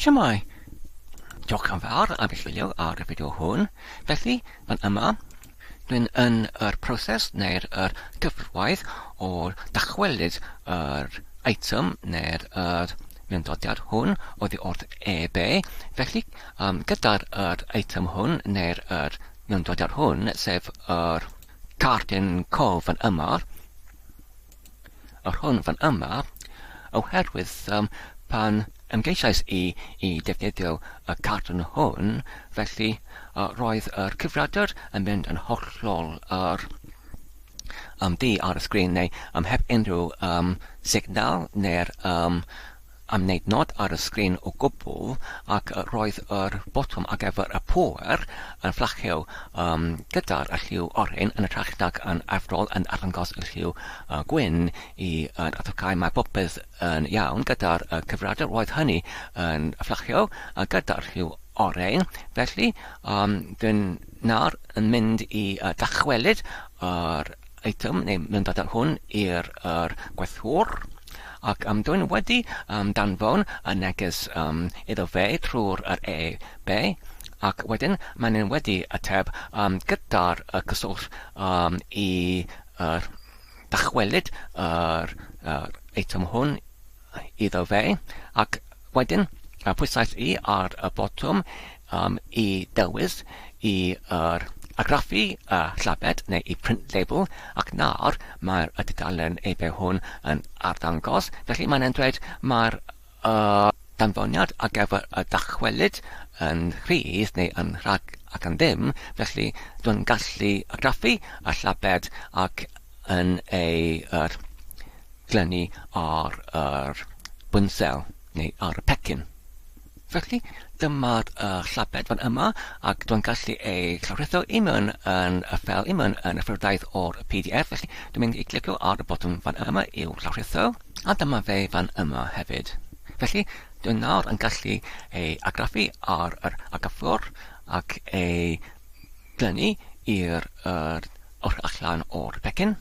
Shwmae! Diolch yn fawr am eich wylio ar y fideo hwn. Felly, fan yma, dwi'n yn yr proses neu'r yr cyfrwaith o dychwelyd yr eitem neu'r yr mewnddodiad hwn oddi wrth eBay. Felly, um, gyda'r yr eitem hwn neu'r yr mewnddodiad hwn, sef yr cardyn cof fan yma, yr hwn fan yma, oherwydd um, pan ymgeisiais i i defnyddio y cartwn hwn, felly roedd yr cyfrifiadur yn mynd yn hollol yr um, du ar y sgrin neu um, heb unrhyw um, signal neu'r um, am wneud nod ar y sgrin o gwbl ac roedd yr botwm ar gyfer y pŵer yn fflachio um, gyda'r lliw oren yn hytrach nag yn arferol yn arddangos y lliw uh, gwyn i uh, adlocau. Mae popeth yn iawn gyda'r uh, cyfrifiadur, roedd hynny yn fflachio uh, gyda'r lliw oren. Felly, um, dyn nawr yn mynd i uh, dychwelyd yr eitem neu mynd â hwn i'r er gweithiwr ac dwi'n wedi danfon y neges iddo fe trwy'r yr e-bay ac wedyn maen nhw wedi ateb gyda'r y cyswllt i dychwelyd yr yr eitem hwn iddo fe ac wedyn pwysais i ar y botwm i dewis i yr argraffu y llabed neu i print label ac nawr mae'r y tudalen eBay hwn yn arddangos. Felly mae'n e'n dweud mae'r uh, danfoniad ar gyfer y dychwelyd yn rhydd neu yn rhag ac yn ddim, felly dwi'n gallu argraffu y llabed ac yn ei er, glynu ar yr bwnsel neu ar y pecyn. Felly, dyma'r uh, llabed fan yma, ac dwi'n gallu ei llawrytho i mewn yn y ffeil, i mewn yn y ffurfdaith o'r PDF. Felly, dwi'n mynd i clicio ar y botwm fan yma i'w llawrytho, a dyma fe fan yma hefyd. Felly, dwi'n nawr yn gallu ei argraffu ar yr argraffwr ac ei glynu i'r yr ochr allan o'r pecyn.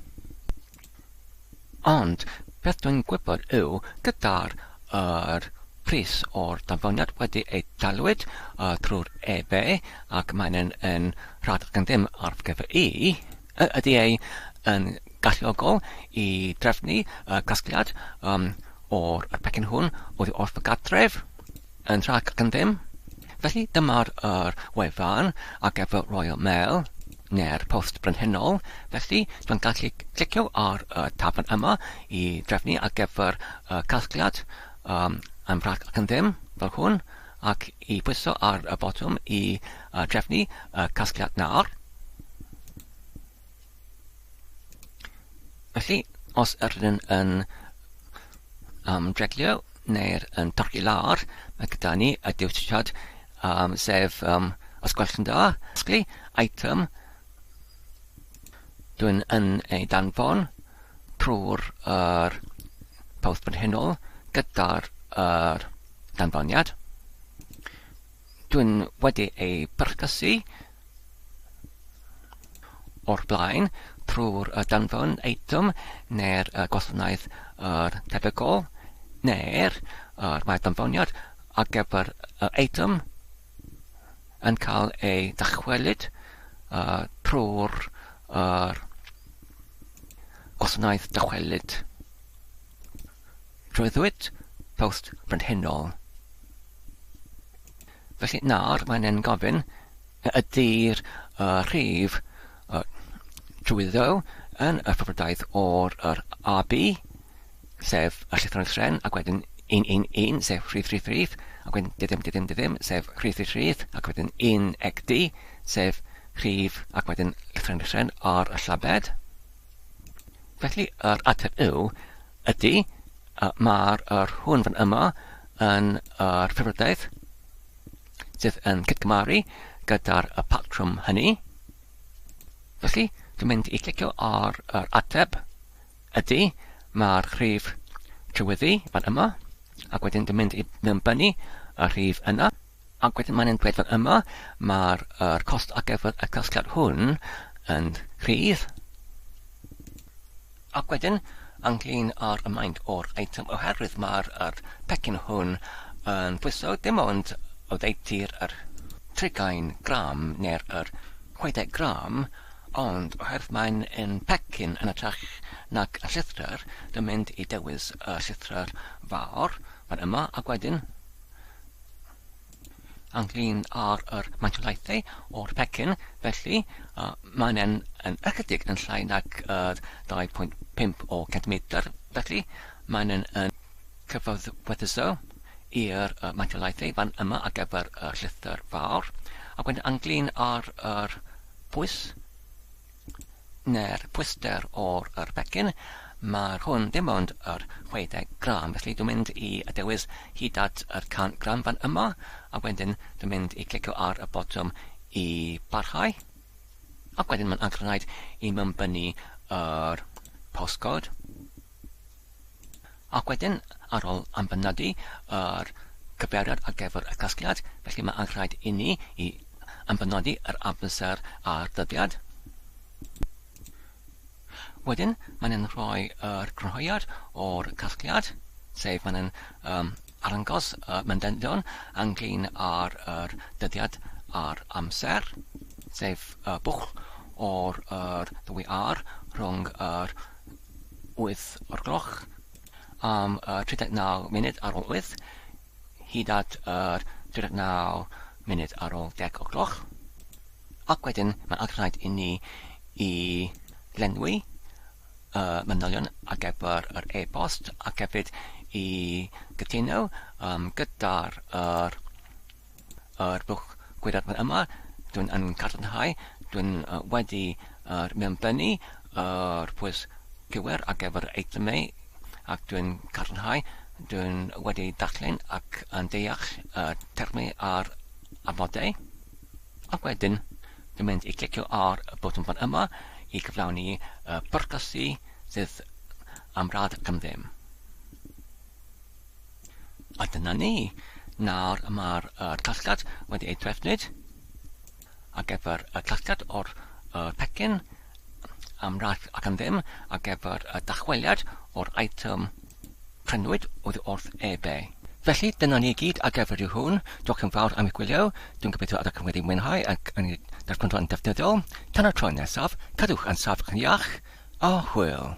Ond beth dwi'n gwybod yw, gyda'r yr pris o'r danfoniad wedi ei dalwyd uh, trwy'r eBay ac mae'n yn, yn rhad ac yn ddim ar gyfer i, ydy ei yn galluogol i drefnu y casgliad um, o'r pecyn hwn oddi wrth fy gartref yn rhad ac yn ddim. Felly dyma'r yr wefan ar gyfer Royal Mail neu'r Post Brenhinol. Felly dwi'n gallu clicio ar y tab fan yma i drefnu ar gyfer y casgliad um, am rhad ac yn ddim fel hwn ac i pwyso ar y botwm i uh, drefnu y casgliad nawr. Felly, os ydyn yn dreglio neu'r yn torri lawr, mae gyda ni y dewisiad um, sef, um, os gwelwch yn dda, casglu item dwi'n yn ei danfon trwy'r yr post brenhinol gyda'r yr danfoniad. Dwi'n wedi ei byrgysu o'r blaen trwy'r danfon eitem neu'r gwasanaeth yr tebygol neu'r yr mae'r danfoniad ar gyfer yr eitem yn cael ei ddychwelyd uh, trwy'r yr gwasanaeth dychwelyd trwyddwyd post brenhinol. Felly nawr mae'n e'n gofyn ydy'r uh, rhif uh, trwyddo yn y ffurfdaith o'r yr AB, sef y llythrennau tren, ac wedyn 111, sef rhif rhif rhif, ac wedyn dim dim dim dim, sef rhif rhif rhif, ac wedyn 1 ec d, sef rhif ac wedyn llythrennau tren ar y llabed. Felly yr ateb yw, ydy, uh, mae'r yr hwn fan yma yn yr ffurfdaith sydd yn cydgymaru gyda'r y patrwm hynny. Felly, dwi'n mynd i clicio ar yr ateb ydy, mae'r rhif trywyddu fan yma, ac wedyn dwi'n mynd i mewnbynnu y rhif yna, ac wedyn mae'n dweud fan yma, mae'r er cost ar gyfer y casgliad hwn yn rhydd. Ac wedyn, ynglyn â'r maint o'r eitem, oherwydd mae'r er pecyn hwn yn pwyso dim ond oddeutu'r yr 30 gram neu'r yr 60 gram, ond oherwydd mae'n yn pecyn yn hytrach nag y llythyr, dwi'n mynd i dewis y llythyr fawr fan yma, ac wedyn ynglyn â'r yr mantolaethau o'r pecyn, felly mae'n yn, yn ychydig yn llai nag yr 2.5 o centimetr, felly mae'n yn, yn cyfarwyddo i'r mantolaethau fan yma ar gyfer y llythyr fawr, ac wedyn ynglyn â'r yr pwys neu'r pwyster o'r yr pecyn, mae'r hwn dim ond yr 60 gram, felly dwi'n mynd i dewis hyd at yr 100 gram fan yma, a wedyn dwi'n mynd i clicio ar y botwm i barhau, ac wedyn mae'n angenrhaid i mewnbynnu yr postcode. Ac wedyn, ar ôl ambenodi yr cyfeiriad ar gyfer y casgliad, felly mae angenrhaid i ni i ambenodi yr amser a'r dyddiad. Wedyn, mae'n yn rhoi yr crynhoiad o'r casgliad, sef mae'n yn arddangos y manylion ynglyn â'r yr dyddiad a'r amser, sef y bwlch o'r yr ddwy R rhwng yr 8 o'r gloch am y 39 munud ar ôl 8 hyd at yr 39 munud ar ôl 10 o'r gloch. Ac wedyn mae'n rhaid i ni i lenwi y manylion ar gyfer yr e-bost ac hefyd i gytuno gyda'r yr, yr bwch gwyriad fan yma. Dwi'n yn cadarnhau, dwi'n wedi mewnbynnu yr pwys cywir ar gyfer eitemau ac dwi'n cadarnhau, dwi'n wedi darllen ac yn deall y termau a'r amodau. Ac wedyn, dwi'n mynd i clicio ar y botwm fan yma i gyflawni y pwrcasu sydd am rad ac am ddim. A dyna ni. Nawr mae'r casgliad wedi ei drefnyd ar gyfer y casgliad o'r pecyn am rad ac am ddim ar gyfer y dychweliad o'r eitem prynwyd oddi wrth eBay. Felly, dyna ni i gyd ar gyfer yw hwn. Diolch yn fawr am eich gwylio. Dwi'n gobeithio ydych chi wedi mwynhau ac yn darganfod yn defnyddiol. Tan y tro nesaf, cadwch yn saff ac yn iach, a hwyl!